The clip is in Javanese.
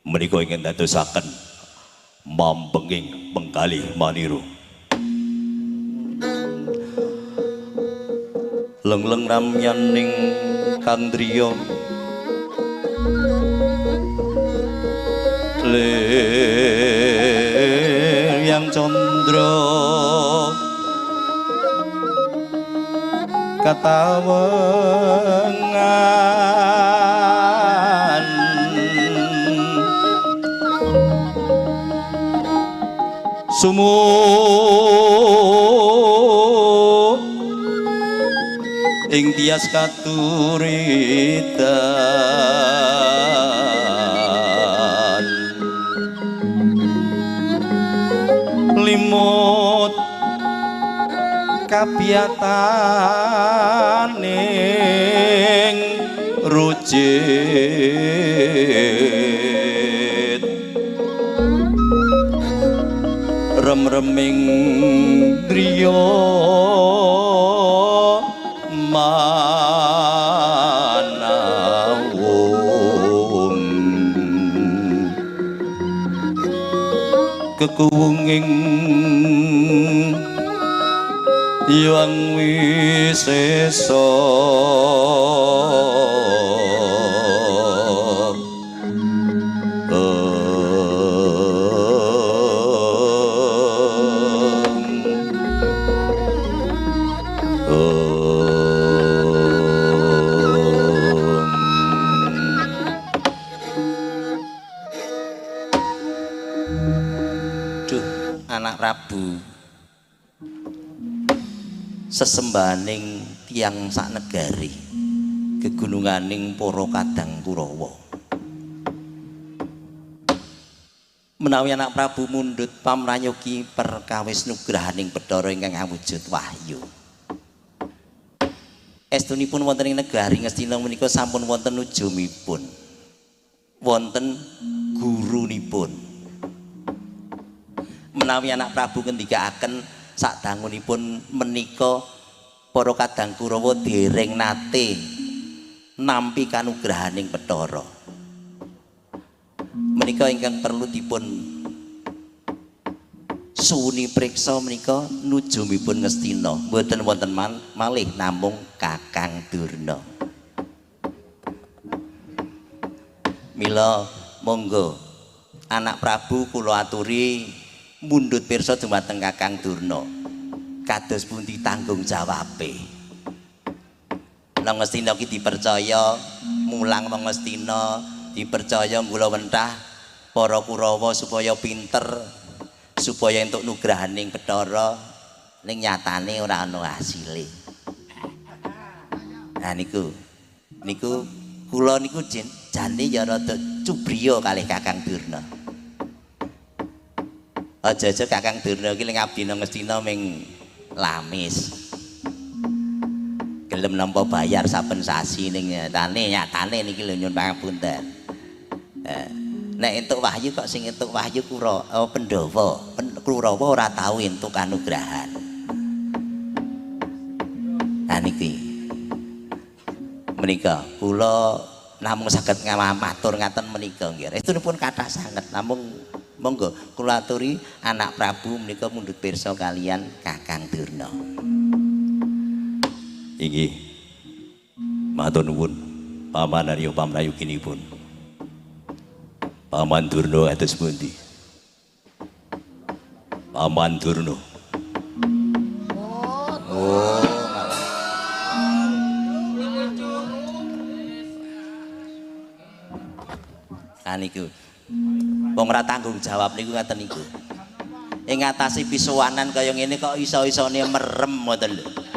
Menika ingkang dadosaken mambenging penggalih maniru. Lengleng ramyaning kandriya yang candra katawengan sumu ing tias katuritan limut kabiyataning rucit rem-reming driya manawung kekuwunging yang wisesa Duh, anak Prabu sesembahaning tiyang saknegari gegununganing para kadang Kurawa. Menawi anak Prabu mundhut pamrayogi perkawis nugrahaning Bathara ingkang awujud wahyu. Estunipun wonten ing negari Ngastina menika sampun wonten nujumipun, wonten gurunipun. Menawi anak Prabu ngendikaaken sadangunipun menika para kadang Kurawa dereng nate nampi kanugrahaning Bathara. Menika ingkang perlu dipun suwuni priksa menika nujumipun Ngastina, mboten wonten malih namung Kakang Durna. Mila monggo anak Prabu kula aturi mundhut pirsa dumateng Kakang Durna. Kados pundi tanggung jawabe? Nang Ngastina ki dipercaya mulang wong Ngastina, dipercaya nggula wentah para Kurawa supaya pinter, supaya entuk nugrahaning Bathara, ning nyatane ora ana hasile. Nah niku, niku kula niku jane ya rada cubriya kalih Kakang Durna. Aja-aja Kakang Durna iki ngabdi nang Ngastina ming lamis. Gelem nampa bayar saben sasi ning nyatane niki lho nyuwun pangapunten. Nek entuk wahyu kok sing entuk wahyu Pandhawa, Kurawa ora tau entuk kanugrahan. Nah niki. Menika kula namung saged matur ngaten menika nggih. Estunipun kathah sanget namung monggo kula aturi anak Prabu menika mundhut pirsa kalian Kakang Durna. Inggih. Matur nuwun Paman Arya pamrayuginipun. Paman Durna kados pundi? Paman Durna. Oh. Ah niku. Wong ora tanggung jawab niku ngaten niku. Ing ngatasi pisuwanan kaya ngene kok iso-isone merem ngoten lho.